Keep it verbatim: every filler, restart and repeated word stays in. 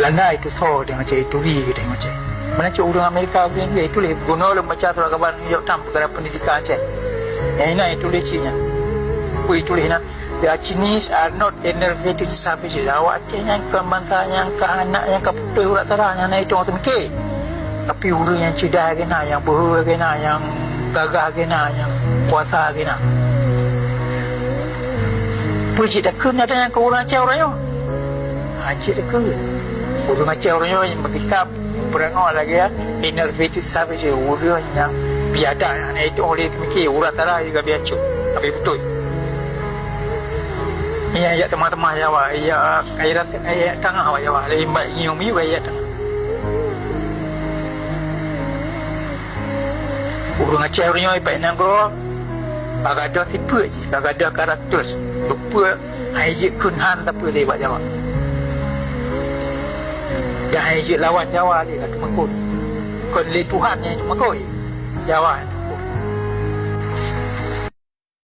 Tanda itu soe teuh Aceh, itu ri teuh Aceh. Meunan cit ureuëng Amerika, ureuëng Inggris, itu lé guna lôn baca surat kabar New York Times peukara pendidikan Aceh. Nyang inan itu lé cit nyan. Peue itu lé inan? The Chinese are not innervated savages. Awak Aceh nyan kon bansa nyang ka aneuk nyang ka putôh urat sara, nyang na itu teumiké. Tapi ureuëng nyang ceudah geuh na, nyang beuhe geuh na, nyang gagah geuh na, nyang kuasa geuh na. Peue cit takheun ada nyang keu ureuëng Aceh uroe nyoe? Hana cit takheun. Ureuëng Aceh uroe nyoe nyang meutika peurangok lagée innervated savages, ureuëng nyang biadab, nyang na itu oleh teumiké, urat tara juga biacok, tapi beutôi. Iya, yak teuma-teuma Jawa, iya kaya rasa kaya tangah awak Jawa, lain bak nyium yu kaya tangah. Ureuëng Aceh ureuëng nyoe ipak nanggroe, bagadoh sifeuet jih, bagadoh karakter, beupeu hai jeuet kheun han tapi lé bak Jawa. Dan hai jeuet lawan Jawa lé ka teumakot. Kon lé Tuhan nyang teumakot, Jawa.